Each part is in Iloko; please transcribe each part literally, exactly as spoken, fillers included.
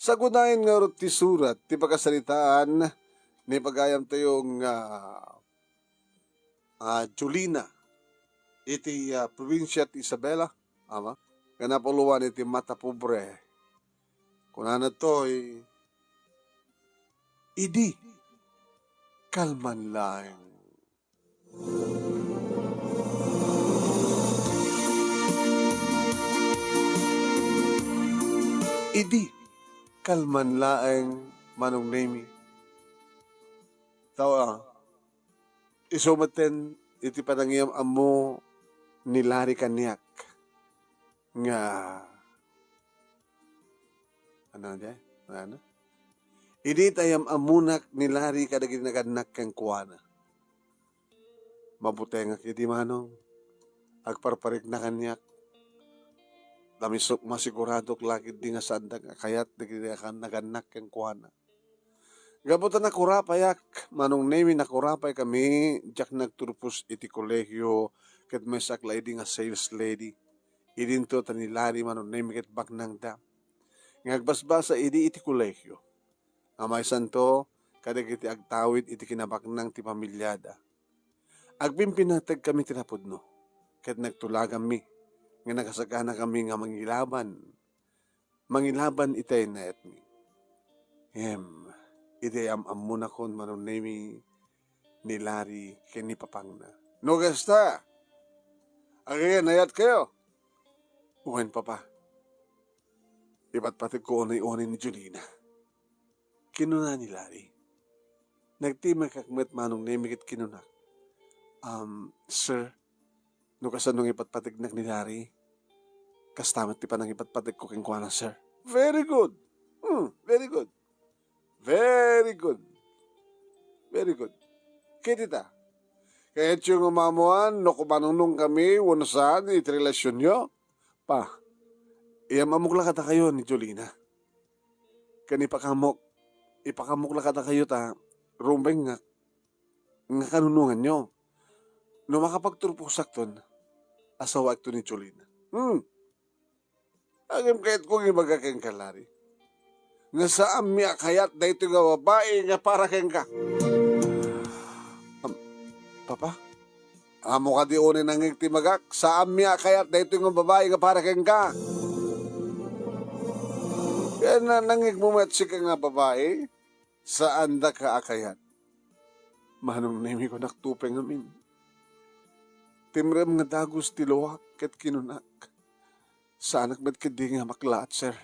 Sagunayen ngarud ti surat ti pakasaritaan ni pagayamtayo nga, ah, Jolina iti, ah, probinsia ti Isabela, ama, nga napulowan iti mata pobre. Kunana toy, "Idi, kalman laeng." Idi, kalman laeng, Manong Nemi. Tawa, isu metten iti panangiyam-ammo ni Larry kaniak nga, ano, di? Ano? Idi ta yam-ammonak ni Larry kadagiti nagannak kenkuana. Mabutengak idi, Manong. Agparparikna kaniak. Ta mis-, masiguradok la ketdi nga saandak a kayat dagiti nagan-, nagannak kenkuana. Gapu ta nakurapayak, Manong Nemi, nakurapaykami, diak nagturpos iti kolehio, ket maysak la idi nga sales lady. Idinto ta ni Larry, Manong Nemi, ket baknangda nga agbasbasa idi iti kolehio. Nga maysanto, kadagiti agtawid iti kinabaknang ti pamiliada. Agpimpinategkami ti napudno, ket nagtulaganmi nga nakasaganakami nga mangilaban, mangilaban iti nayatmi. Ngem, idi am-ammonakon, Manong Nemi, ni Larry ken ni papangna. No kasta, aginayatkayo? Wen, Papa. Ipatpategko unay-unay ni Jolina. Kinuna ni Larry. Nagtimakak met, Manong Nemi, ket kinunak, "Um, sir, no kasano nga ipatpategnak ni Larry, kasta met ti panangipatpategko kenkuana, sir." Very good. Hmm, very good. Very good. Very good. Ket ita, kayatyo nga maammoan no kumanunongkami wenno saan iti relasionyo? Pa, iyam-ammok la kadakayo ni Jolina. Ken ipakaamok, ipakaamok la kadakayo ta rumbeng nga, nga kanunonganyo. No makapagturposakton, asawaekto ni Jolina. Hmm. Ngem kayatko nga ibaga kenka, Larry, nga saanmi a kayat daytoy nga babai nga para kenka. Am, Papa? Ammo kadi unay nangngeg ti imagak, saanmi a kayat daytoy nga babai nga para kenka. Ken nangngegmo met sika nga babai, saandaka a kayat. Manong Nemi, kunak to pay ngamin. Timrem nga dagus ti luak ket kinunak, "Saanak met ketdi nga maklaat, sir.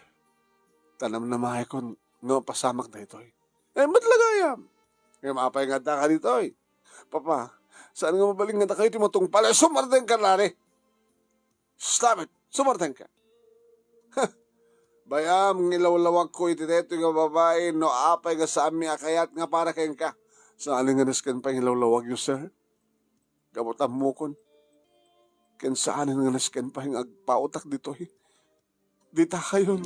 Ta namnamaekon nga mapasamak daytoy." Eh, met la gayam. Ngem apay nga addaka ditoy? Papa, saan nga mabalin nga dakayo ti matungpal? Eh, sumartengka, Larry. Stop it! Sumartengka. Bay-am nga ilawlawagko iti daytoy nga babai no apay nga saanmi a kayat nga para kenka. Saan nga nasken pay nga ilawlawagyo, sir? Gapu ta ammokon. Ken saan nga nasken pay nga agpautak ditoy. Dita kayon.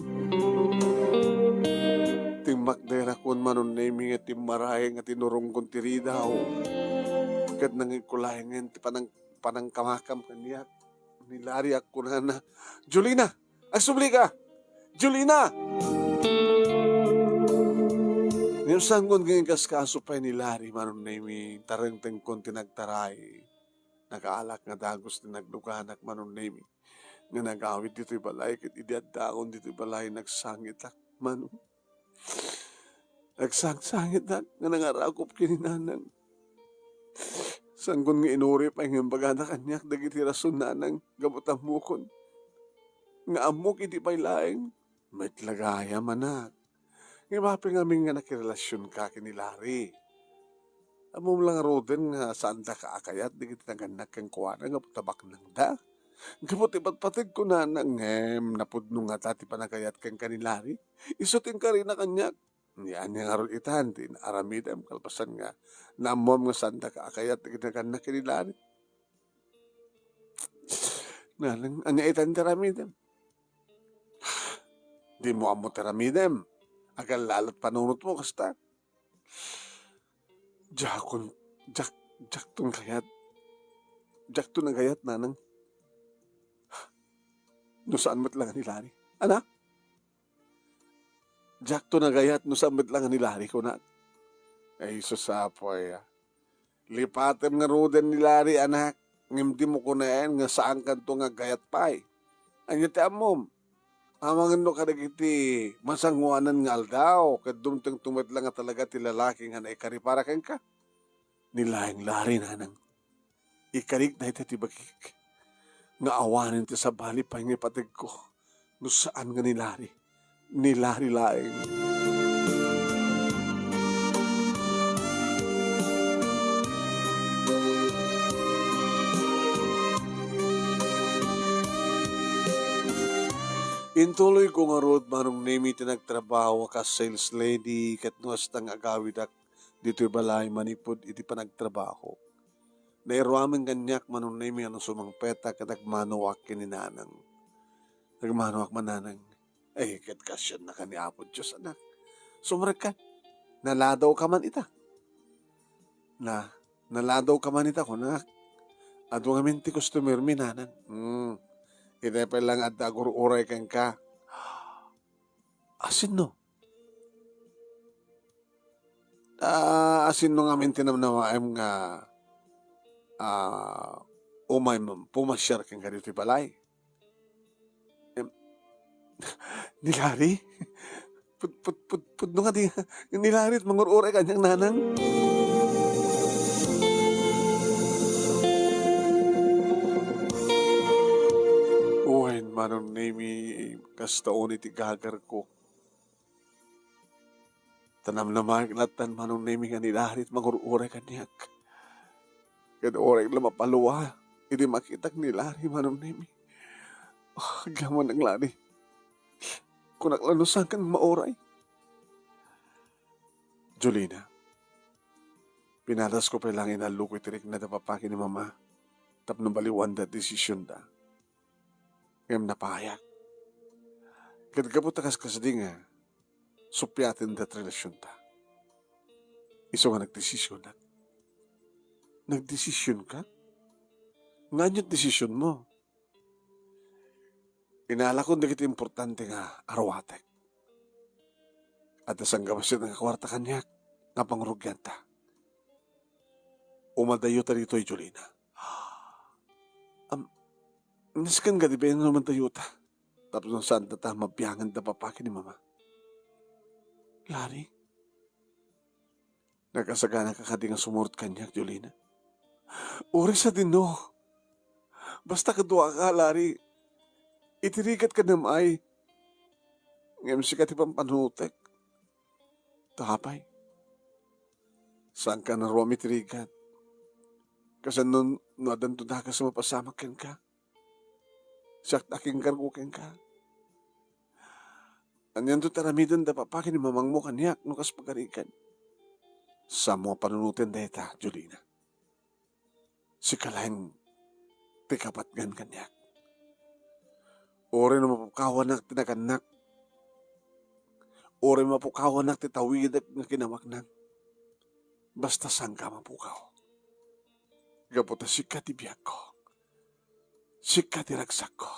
Timmakderakon, Manong Nemi, nga timmaraeng nga tinurongkon ti ridaw. Ket nangngegko laengen ti panang-, panangkamakam kaniak ni Larry a kunana, "Jolina! Agsublika! Jolina!" Ngem sangkon nga inkaskaso pay ni Larry, Manong Nemi, tarengtengkon ti nagtaray. Nakaalak nga dagus ti nagluganak, Manong Nemi, nga nagawid ditoy balay, ket idi addaakon ditoy balay, nagsangitak, Manong. Nagsangsangitak nga nangarakop ken ni Nanang. Sangkon nga inuri pay nga imbagada kaniak dagiti rason, Nanang, gapu ta ammokon nga ammok idi pay laeng. Met la gayam, anak. Ngem apay ngamin nga nakirelasionka ken ni Larry? Ammom la ngaruden nga saandaka a kayat dagiti nagannak kenkuana gapu ta baknangda. Gapu ti patpategko, Nanang, ngem napudno ngata ti panagayat kenka ni Larry? Isu ti inkarina kaniak. Ania, ania ngarud itan ti naaramidem kalpasan nga naammom nga saandaka a kayat dagiti nagannak ken ni Larry? Nanang, ania itan ti aramidem? Dimo ammo ti aramidem. Agallalot panunotmo kasta. Diakon, diak, diakton kayat. Diakton a gayat, Nanang. No saan met la nga ni Larry. Ana? Diakto nagayat no saan met la nga ni Larry, kunak. Ay, sus, apoy, ah. Lipatem ngaruden ni Larry, anak. Ngem dimo kunaen nga saankanto nga aggayat pay. Ania ti ammom? Amangan no kadagiti masangoanan nga aldaw, ket dumtengto met la nga talaga ti lalaki nga naikari para kenka. Ni laeng Larry, nanang. Ikarik dayta ti bagik nga awanen ti sabali pay nga ipategko no saan nga ni Larry. Ni Larry laeng. Intuloyko ngarud, Manong Nemi, ti nagtrabaho kas sales lady ket no kasta nga agawidak ditoy balay manipud iti panagtrabaho. Nairuamen kaniak, Manong Nemi, a no sumangpetak ket agmanoak ken ni Nanang. Agmanoak man, Nanang. Ay, ket kasdiay naka ni Apo Dios, anak. Sumrekka. Naladawka man ita. Na, naladawka man ita, kunak. Adu ngamin ti customer mi, Nanang. Hmm. Ita pay lang adda agur-uray kenka. Asinno? Ah, asinno ngamin ti namnamaem nga, ah, umay man pumasiar kenka ditoy balay? Em, ni Larry? Pud-, pud-, pud-, pudno nga di, ni Larry ti mangur-uray kaniak, Nanang. Wen, Manong Nemi, kasta unay ti gagarko. Ta namnamaek lattan, Manong Nemi, nga ni Larry ti mangur-uray kaniak. Ket uray la mapalua idi makitak ni Larry, Manong Nemi. Ah, agyaman, Nang Larry. Kunak la no saankan mauray. Jolina, pinadasko pay lang inalluko iti rikna da papa ken ni mama tapno baliwanda ti desisionda. Ngem napayak. Ket gapu ta kaskasdi nga, suppiatenda ti relasionta. Isu nga nagdesisionak. Nagdesisionka? Nga ania't desisionmo? Inalakon dagiti importante nga aruatek. Adda sangga bassit nga kuarta kaniak nga pangrugianta. Umadayota ditoy, Jolina. Am, nasken kadi baino no madayota? Tapno saanta ta mabiangan da papa ken ni mama. Larry, nakasaganaka kadi nga sumurot kaniak, Jolina? Uray sadino. Basta kaduaka, Larry. Iti rigat kadam ay. Ngem sika ti pampanunotek. Ta apay, saanka nga aruam iti rigat. Kasano no addanto dakes a mapasamak kenka? Siak ti akinkargo kenka. Anianto ti aramiden da papa ken ni mamangmo kaniak no kas pagarigan? Saanmo a panunoten dayta, Jolina. Sika laeng ti kapatgan kaniak. Uray no mapukawanak ti nagannak, uray mapukawanak ti tawidek nga kinawaknang, basta saanka mapukaw. Gapu ta sika ti biagko. Sika ti ragsakko.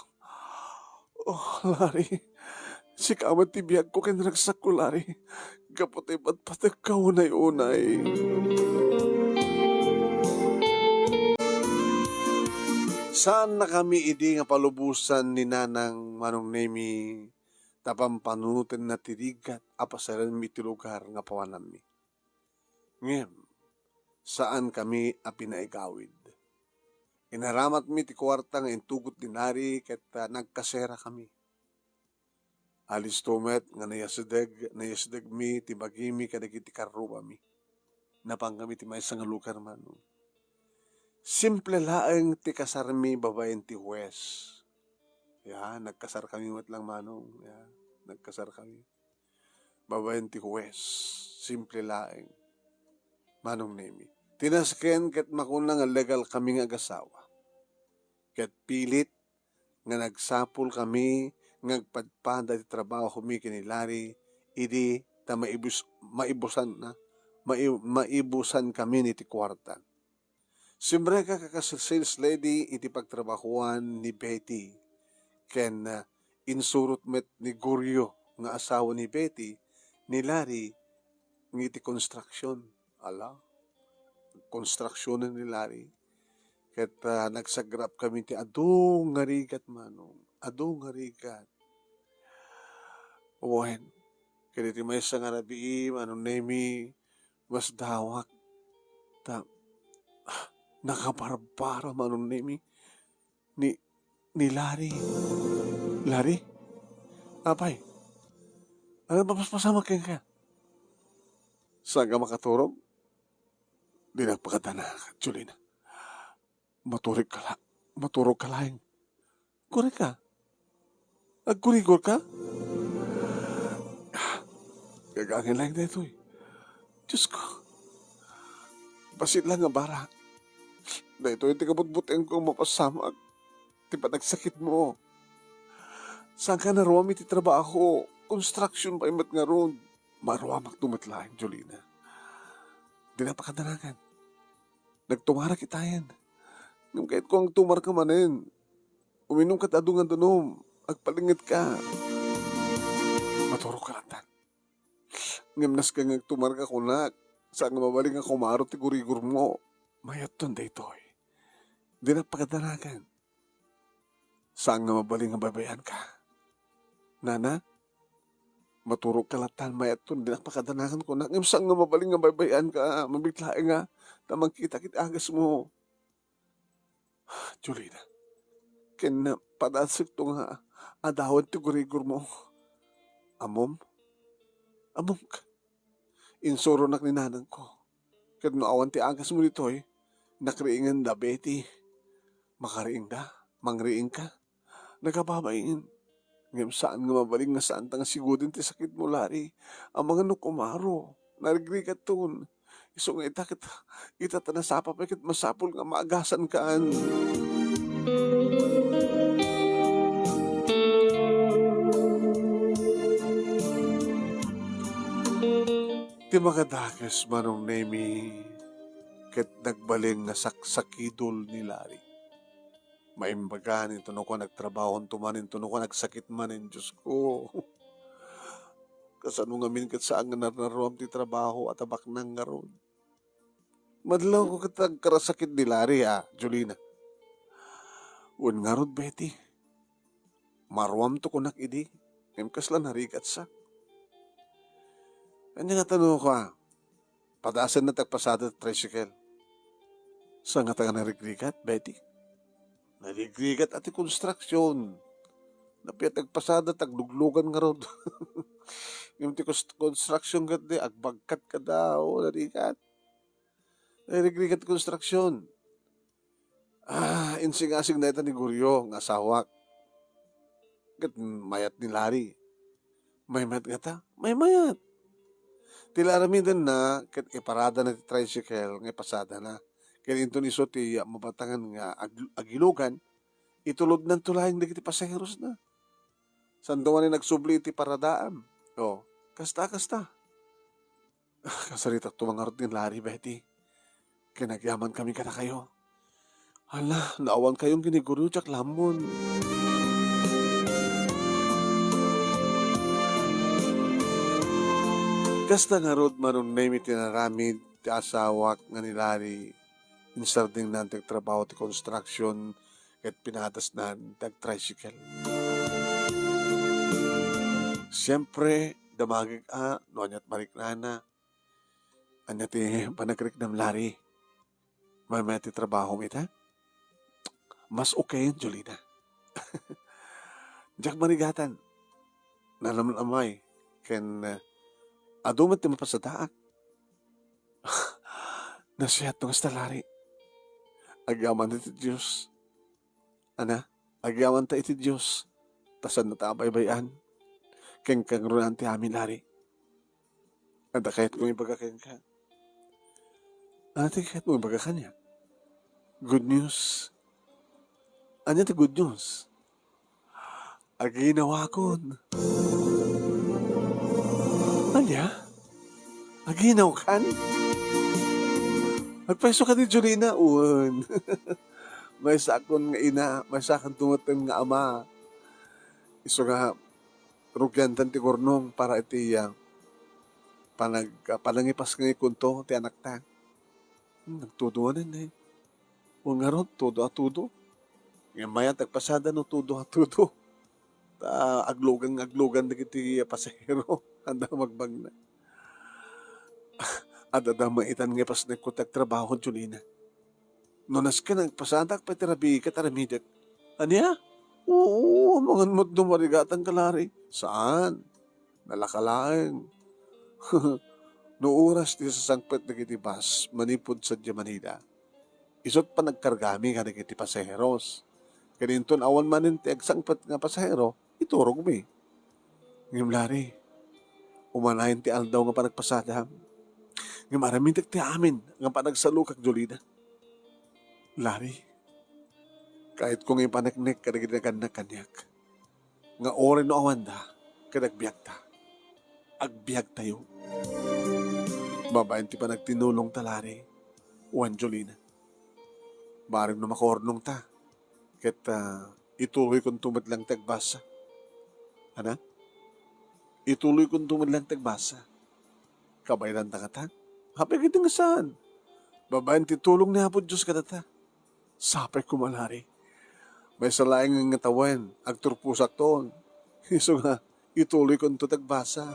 Oh, Larry, sika met ti biagko ken ragsakko, Larry. Gapu ta ipatpatekka unay-unay. Saannakami idi nga palubosan ni Nanang, Manong Nemi, ta pampanunotenna ti rigat a pasarenmi iti lugar nga pawananmi. Ngem, saankami a pinaigawid. Inaramatmi ti kuarta nga intugot ni Larry ket, ah, nagkaserakami. Alisto met nga nayasideg, nayasidegmi ti bagimi kadagiti karrubami. Napankami ti maysa nga lugar, Manong. Simple laeng ti kasarmi babaen ti huwes. Ya, nagkasarkami met lang, Manong. Ya, nagkasarkami babaen ti huwes. Simple laeng, Manong Nemi. Ti nasken ket makuna nga legalkami nga agasawa. Ket pilit nga nagsapulkami nga agpadpada ti trabahomi ken ni Larry idi ta maibus-, maibusan na, mai-, maibusankami iti kuarta. Simrekak a kas sales lady iti pagtrabahoan ni Betty, ken, ah, insurot met ni Gorio nga asawa ni Betty ni Larry nga iti construction. Ala, construction ni Larry. Ket, ah, nagsagrap kami ti adu nga rigat, Manong. Adu nga rigat. Wen, ket iti maysa nga rabii, Manong Nemi, masdawak. Ta, ah, nakabarbara, Manong Nemi. Ni, ni Larry. Larry? Apay? Ano mapaspasamak kenka? Saan ka makaturog? Dinak pakadanakan, Jolina. Maturog ka la-, maturog ka laeng. Kuri ka? Agkurigor ka? Ah, gagangin laeng daytoy. Diyos ko. Bassit lang nga bara. Daytoy ti kabutbutengko nga mapasamak. Ti panagsakitmo. Saan ka naruam iti trabaho? Construction pay met ngarud. Maruamakto met laeng, Jolina. Dinak pakadanakan. Nagtumarak itayen. Ngem kayatko nga agtumar ka manen. Uminum ka ta adu nga danum. Agpalinget ka. Maturog ka latan. Ngem nasken nga agtumar ka kunak. Saan nga mabalin nga kumaro ti gurigurmo. Mayatton daytoy. Dinak pakadanakan. Saan nga mabalin nga baybay-an ka? Nana, maturog ka latan, mayatton, dinak pakadanakan kunak. Ngem saan nga mabalin nga baybay-an ka? Mabiit laeng nga ta mangkitak iti agasmo. Jolina, ken padasekto nga adawen ti gurigurmo. Ammom? Ammomka. Insuronak ni nanangko. Ket no awan ti agasmo ditoy, nakriinganda, Betty. Makariingda? Mangriingka? Nagababain. Ngem saan nga mabalin nga saanta nga siguden ti sakitmo, Larry. Amangan no kumaro. Narigrigatton. Isu nga ita ket, ita ta nasapa pay ket masapul nga maagasankan. Ti makadakes, Manong Nemi, ket nagbalin nga saksakidul ni Larry. Maimbagan, intono ko nagtrabaho, intono ko nagsakit manen, Diyos ko. Kasano ngamin ket saan nga narnaruam ti trabaho a tabaknang ngarud? Madlaw ko ket agkarasakit ni Larry, a, Jolina. Wen ngarud, Betty. Maruamto kunak idi, ngem kasla narigatsak. Ania nga tano ko, a? Padasenna ti agpasada ti tricycle. Saan ngata nga narigrigat, Betty? Narigrigat a ti construction. Nappiat agpasada, ti agluglugan ngarud. Ngem ti cons-, construction ket di, agbagkat kada, o, narigat. Narigrigat ti construction. Ah, insingasig na ita ni Goryo nga asawak. Ket mayat ni Larry. Maymayat ngata? Maymayat. Ti la aramidenna, ket iparadana ti tricycle nga ipasadana. Ket inton isu ti mabatangan nga ag-, agilugan, itulodnanto laeng dagiti pasaherosna. Saanto manen agsubli iti paradaam. O, kasta, kasta. Kasaritakto man ngarud ni Larry, Betty. Ken agyamankami kadakayo. Hala, no awan kayon ken ni Goryo, diak lammon. Kasta ngarud, Manong Nemi, ti inaramid ti asawak nga ni Larry. Insardengnan ti agtrabaho ti construction ket pinadasnan ti agtricycle. Siempre, damagek a no ania ti mariknana. Ania ti panagriknam, Larry? Maymayat ti trabahom ita? Mas okayen, Jolina. Diak marigatan. Nanamnamay. Ken, eh, adu met ti mapasadaak. Nasayaat no kasta, Larry. Agyaman iti Dios. Ana, agyamanta iti Dios, ta saannata a baybay-an. Ken kangrunaan ti amin, Larry. Adda kayatko ibaga kenka. Ania ti kayatmo ibaga kaniak? Good news. Ania ti good news? Aginawakon. Ania? Aginawkan? Agpayso kadi Jolina? Wen. Maysakon nga ina, maysakanto met nga ama. Isu nga, rugiantan ti gurnong para iti, ah, panag-, panangipas nga ikunto ti anakta. Hmm, nagtudo manen, eh. Wen ngarud, tudo a tudo. Ngem mayat agpasada no tudo a tudo. Ta aglugan nga aglugan dagiti pasahero. Adda magbagna. Adda da maitan nga ipasnek ko ti agtrabaho, Jolina. No nasken, agpasadak pay ti rabii ket aramidek. Ania? Oo, amangan met no marigatangka, Larry. Saan? Nalaka laeng. No oras ti sasangpet dagiti bus manipud sadiay Manila, isut' panagkargami kadagiti pasaheros. Ken inton awan manen ti agsangpet nga pasahero, iturogmi. Ngem, Larry, umanayen ti aldaw nga panagpasadam. Ngem aramidek ti amin nga panagsalukak, Jolina. Larry, kayatko nga ipaneknek kadagiti nagannak kaniak nga uray no awanda, ket agbiagta. Agbiagtayo. Babaen ti panagtinulongta, Larry, wen Jolina. Bareng no makaurnongta, ket, ah, ituloykonto met laeng ti agbasa. Ana? Ituloykonto met laeng ti agbasa. Kabaelanta kata? Apay ketdi nga saan? Babaen ti tulong ni Apo Dios kadata. Sapay koma, Larry. Maysa laeng nga tawen, agturposakton. Isu nga, ituloykonto ti agbasa.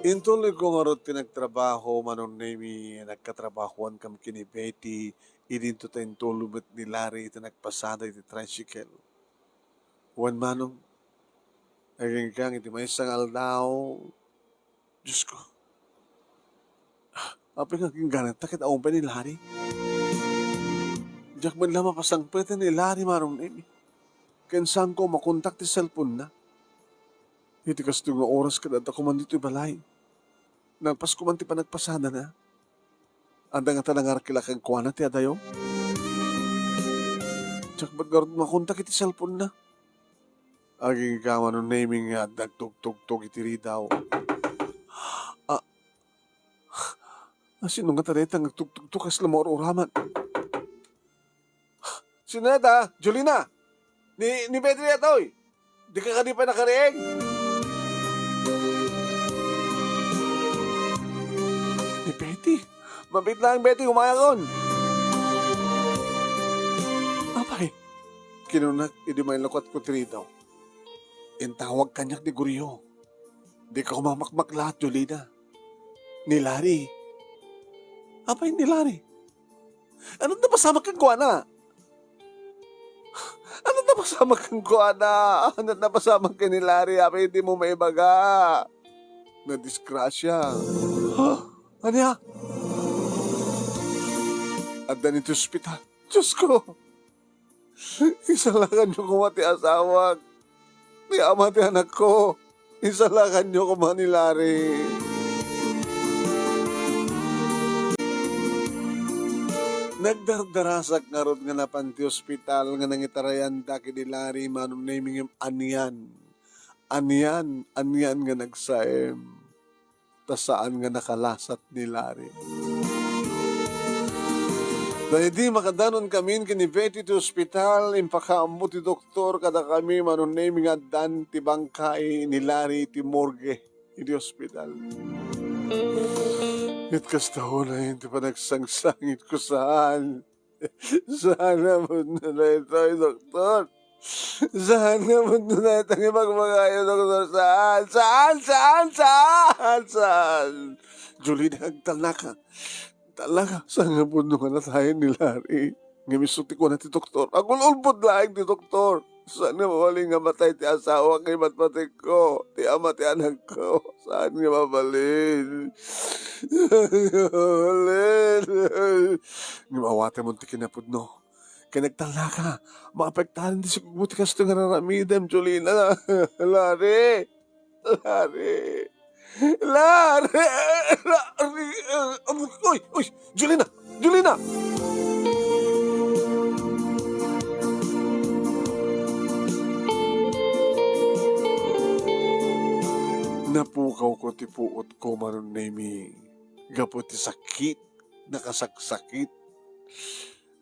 Intuloyko ngarud ti nagtrabaho, Manong Nemy, nagkatrabahoan kam ken ni Betty, idinto ta intuloy met ni Larry iti nagpasada iti tricycle. Wen, Manong, agingga iti maysa nga aldaw, Diosko, apay nga aginggananta ket awan pay ni Larry? Diak met la mapasangpeten ni Larry, Manong Nemy. Ken saanko a makontak ti cellphone-na. Iti kastoy nga oras ket adda koman ditoy balay. Nalpas koman ti panagpasadana. Adda ngata nangarakila kenkuana ti adayo? Diak met ngarud makontak iti cellphone-na. Agingga, Manong Nemy, nga adda agtugtugtog iti ridaw. Ah, ah, sino ngata dayta nga agtugtugtog kasla maur-uraman? Sino dayta? Jolina? Ni, ni Betty daytoy? Dika kadi pay nakariing? Ni Betty? Mabiit laeng, Betty, umayakon. Apay, kinunak idi mailukatko ti ridaw. Intawag kaniak ni Goryo. Dika koma makmaklat, Jolina. Ni Larry. Apay ni Larry? Ania ti napasamak kenkuana? Ania ti napasamak kenkuana? Ania ti napasamak ken ni Larry? Apay dimo maibaga? Nadisgrasia. Ha? Ania? Adda iti ospital. Diosko! Isalakanyo koma ti asawak, ti ama ti anakko. Isalakanyo koma ni Larry. Nagdardarasak ngarud nga napan ti ospital nga nangitarayandak idi Larry, Manong Nemy, ngem anian, anian, anian nga nagsaem. Ta saan nga nakalasat ni Larry. Daydi makadanon kamin ken ni Betty ti ospital, impakaammo ti doktor kadakami, Manong Nemy, nga addan ti bangkay ni Larry iti morgue iti ospital. Ket kasta unay ti panagsangsangitko, saan. Saan a pudno daytoy, doktor. Saan nga pudno daytoy nga ibagbagayo, doktor. Saan? Saan? Saan? Saan? Saan? Jolina, agtalnaka. Agtalnaka. Saan nga pudno nga natayen ni Larry? Ngem isu ti kuna ti doktor. Agul-ulbod laeng ti doktor. Saan nga mabalin nga matay ti asawak nga imatmatikko, ti ama ti anakko? Saan nga mabalin? Saan nga mabalin? Ngem awatem ti kinapudno. Ken agtalnaka, maapektaran ti sigugmo ti kastoy nga ar-aramidem, Jolina. Larry! Larry! Larry! Uy! Uy! Jolina! Jolina! Napukawko ti puotko, Manong Nemy, gapu ti sakit, nakasaksakit.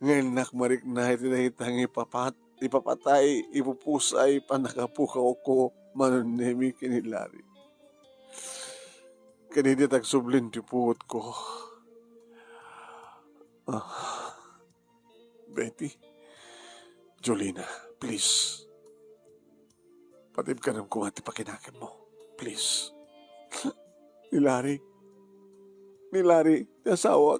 nga innak marikna iti dayta nga ipapat-, ipapatay, ipupusay, pannakapukawko, Manong Nemi, ken ni Larry. Ken idi agsublin ti puotko. Ah, Betty, Jolina, please. Patibkanem koma ti pakinakemmo. Please. Ni Larry. Ni Larry, ti asawak.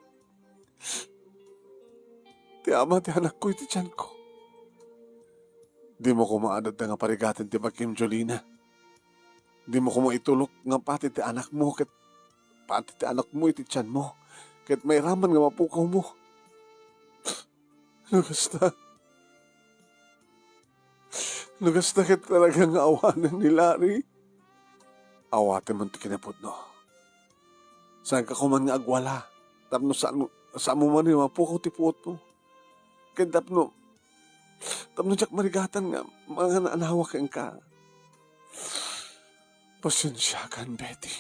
Ti ama ti anakko iti tianko. Dimo koma adda nga parigaten ti bagim, Jolina. Dimo koma itulok nga pati ti anakmo ket pati ti anakmo iti tianmo ket mairaman nga mapukawmo. No kasta, no kasta ket talaga nga awanen ni Larry, awatem man ti kinapudno. Saanka koma nga agwala tapno saan, saanmo man nga mapukaw ti puotmo. Ken tapno, tapno diak marigatan nga mangan-anawa kenka. Pasensiakan, Betty.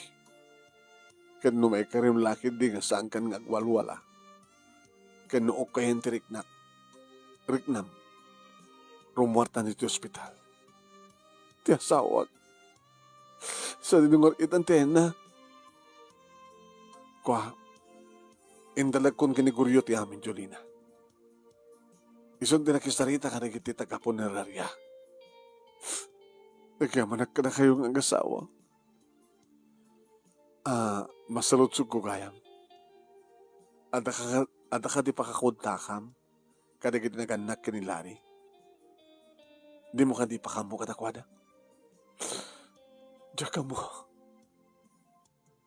Ken no maikarem la ketdi nga saankan nga agwalwala, ken no ukkayen ti riknak, riknam, rummuartan iti ospital ti asawak. Sadino nga ar-itan ti ayanna? Kua, intalekon ken ni Goryo ti amin, Jolina. Isun ti nakisarita kadagiti taga-punerarya. Nagyamanak kadakayo nga agasawa. Ah, masaludsodko gayam. Adda ka, adda kadi pakakontakam kadagiti nagannak ken ni Larry? Dimo kadi pakaammo kadakuada? Diak ammo.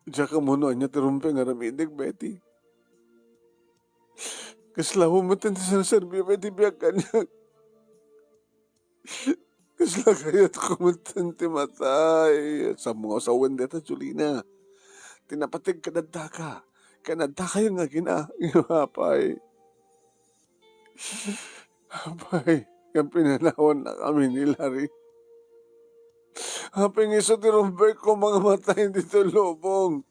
Diak ammo no ania ti rumbeng nga aramidek, Betty. Kasla met ti sinaserbi, Betty, biag kaniak. Kasla kayatko met ti matay. Saanmo nga sawen dayta, Jolina. Ti napateg kadaddaka. Ken addakayo nga agina-, apay. Apay, ngem pinanawannakami ni Larry. Apay, nga isu ti rumbengko nga matay ditoy lubong.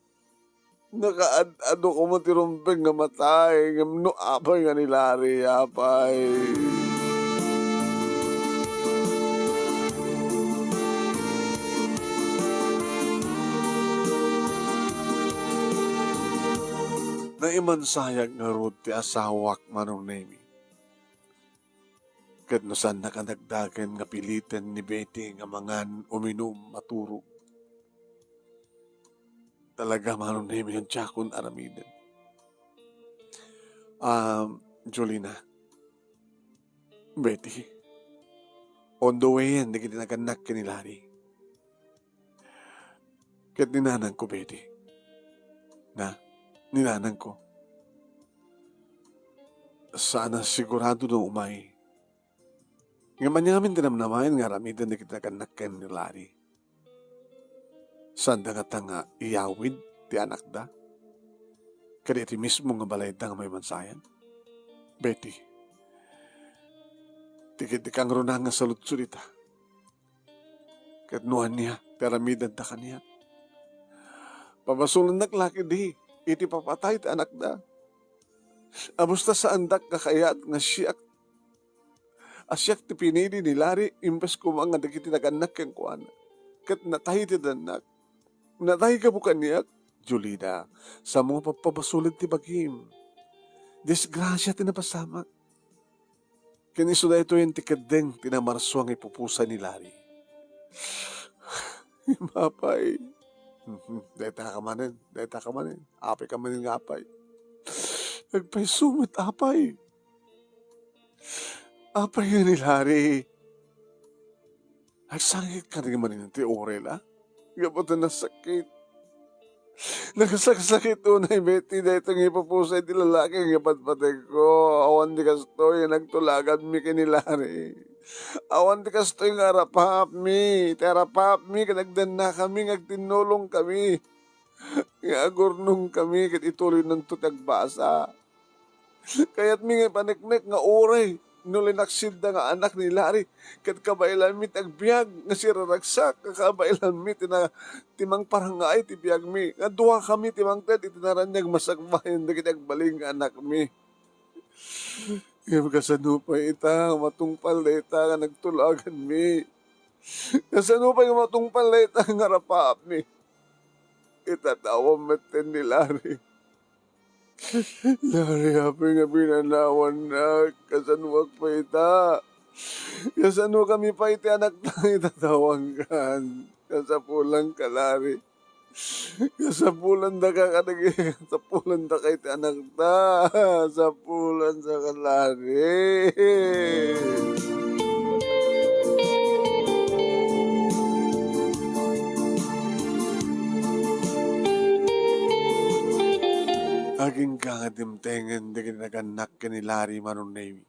Nakaad-ado koma ti rumbeng nga matay, ngem no apay nga ni Larry, apay. Naimansayag ngarud ti asawak, Manong Nemi. Ket no saannak a dagdagen nga piliten ni Betty nga mangan, uminum, maturog, talaga, Manong Nemi, nga diakon aramiden. Um, Jolina, Betty, on the way yan, dagiti nagannak ken ni Larry. Ket ni nanangko, Betty. Na, ni nanangko. Saan a sigurado no umay. Ngem aniamin ti namnamaen nga aramiden dagiti nagannak ken ni Larry. Saanda ngata nga iyawid ti anakda? Kadi iti mismo nga balayda nga maimansayag? Betty, ti, ti kangruna nga saludsod ita. Ket no ania ti aramidenda kaniak, pabasolennak la ketdi iti papatay ti anakda. Amusta saandak nga kayat nga siak, a siak ti pinili ni Larry imbes koma nga dagiti nagannak kenkuana. Ket natay ti dannak. Natay gapu kaniak. Jolina, saanmo nga papabasolen ti bagim. Disgrasia ti napasamak. Ken isu daytoyen ti keddeng ti namarsua nga ipupusay ni Larry. Apay. Mhm. Dayta ka manen, dayta ka manen. Apay ka manen nga apay. Agpayso met, apay. Apay nga ni Larry. Agsakit ka rin man ti orel, a? Gapu ta nasakit. Nakasaksakit unay, Betty, daytoy nga ipupusay ti lalaki nga patpategko. Awan ti kastoy nga nagtulaganmi ken ni Larry. Awan ti kastoy nga arapapmi. Ti arapapmi ket agdannakami nga agtinnulongkami nga agurnongkami ket ituloynanto ti agbasa. Kayatmi nga ipaneknek nga uray no linaksidda nga anak ni Larry, ket kabaelanmi ti agbiag nga siraragsak, nga kabaelanmi ti na-, ti mangparangaay ti biagmi, nga duakami ti mangted iti naraniag masakbayan dagiti agbalin nga anakmi. Ngem kasano pay ita nga matungpal dayta nga nagtulaganmi? Kasano pay nga matungpal dayta nga rapaapmi? Itatawam metten ni Larry. Larry, apay nga pinanawannak? Kasanoak pay ita? Kasano kami pay ti anakta nga itatawankan? Kasapulanka, Larry. Kasapulandaka kadagiti, kasapulandaka iti anakta. Sapulandaka, Larry. Agingga nga dimtengen dagiti nagannak ken ni Larry, Manong Nemy.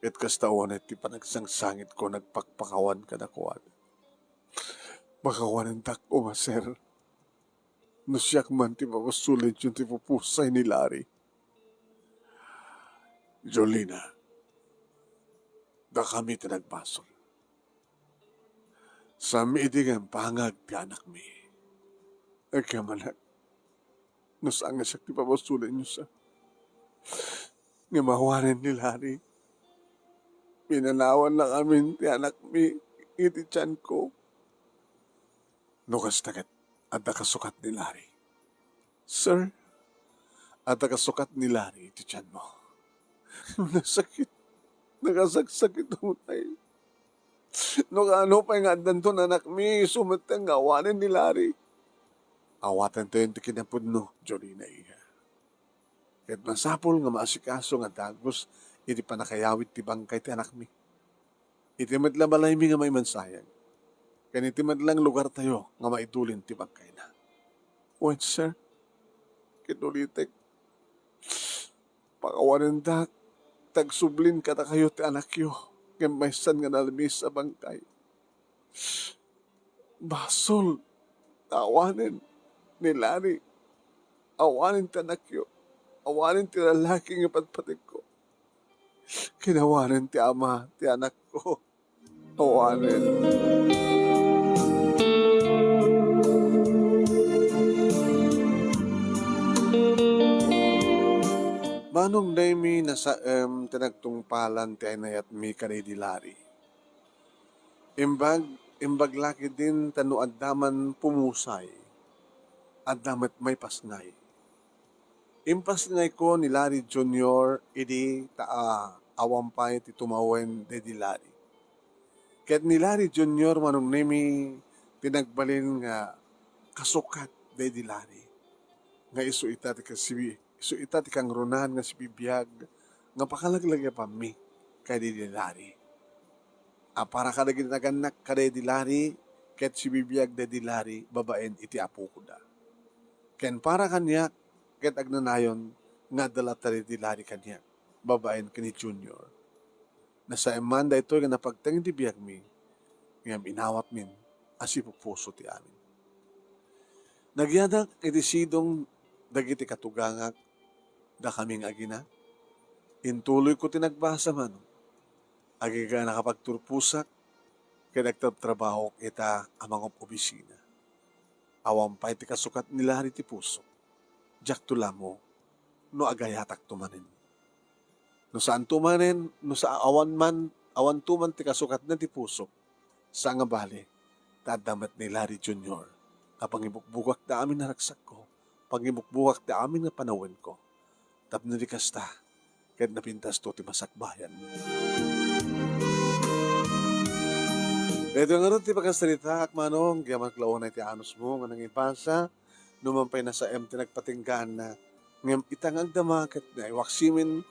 Ket kasta unay ti panagsangsangitko nagpakpakawan kadakuada. Pakawanendak umaser no siak man ti mabasolidyo ti pupusay ni Larry. Jolina, dakami ti nagbasol. Saan idi nga impangag ti anakmi. Agyaman, no saan nga siak ti pabasolenyo sa. Ngem awanen ni Larry. Pinanawannakamin ti anakmi iti tianko. No kasta ket, adda kasukat ni Larry. Sir, adda kasukat ni Larry iti tianmo. Nasakit. Nakasaksakit unay. No kaano pay nga addanton anakmi, isu metten nga awanen ni Larry. Awatentayon ti kinapudno, Jolina, iha. Ket masapul nga maasikaso nga dagus iti pannakayawid ti bangkay ti anakmi. Iti met la balaymi nga maimansayang, ken iti met lang lugartayo nga maidulin ti bangkayna. Wen, sir, ket ulitek, pakawanendak, ta agsublin kadakayo ti anakyo, ngem maysan nga nalmis a bangkay. Basol, awanen ni Larry, awanen ti anakyo, awanen ti lalaki nga patpatikko, ken awanen ti ama ti anakko. Awanen. Manong Nemy, nasaem ti nagtungpalan ti aynayatmi kadaydi Larry. Imbag, imbag la ketdin ta no adda man pumusay, adda met maipasngay. Impasngayko ni Larry Junior idi ta, a, awan pay ti tumawen daydi Larry. Ket ni Larry Junior, Manong Nemy, ti nagbalin nga kasukat daydi Larry, nga isu ita ti kasibi-, isu ita ti kangrunaan nga sibibiag nga pakalaglagipanmi kadaydi Larry. A para kadagiti nagannak kadaydi Larry, ket sibibiag daydi Larry babaen iti apokoda. Ken para kaniak, ket agnanayon nga adda latta daydi Larry kaniak, babaen ken ni Junior. Nasaem man daytoy nga napagteng iti biagmi, ngem inawatmin a sipupuso ti amin. Nagyadak iti sidong dagiti katugangak, dakami nga agina. Intuloyko ti nagbasa, Manong. Agingga nakapagturposak, ket agtrabtrabahok ita a mangob-obisina. Awan pay ti kasukat ni Larry ti pusok. Diakto la ammo no agayatakto manen. No saanto manen, no sa-, awan man, awanto man ti kasukatna ti pusok, saan nga bale, ta adda met ni Larry Junior a pangibukbukak ti amin a ragsakko, pangibukbukak ti amin nga panawenko. Tapno di kasta, ket napintasto ti masakbayan. Daytoy ngarud ti pakasaritaak, Manong, agyaman la unay ti anusmo nga nangibasa, no man pay nasaem ti nagpatinggaanna. Ngem ita nga agdama ket naiwaksimin,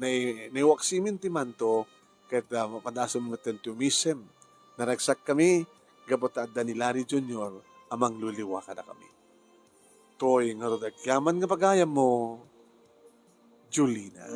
nai-, naiwaksimin ti manto, ket, ah, mapadasem metten ti umisem. Naragsakkami gapu ta adda ni Larry Junior a mangluliwa kadakami. Toy ngarud agyaman nga pagayammo, Jolina.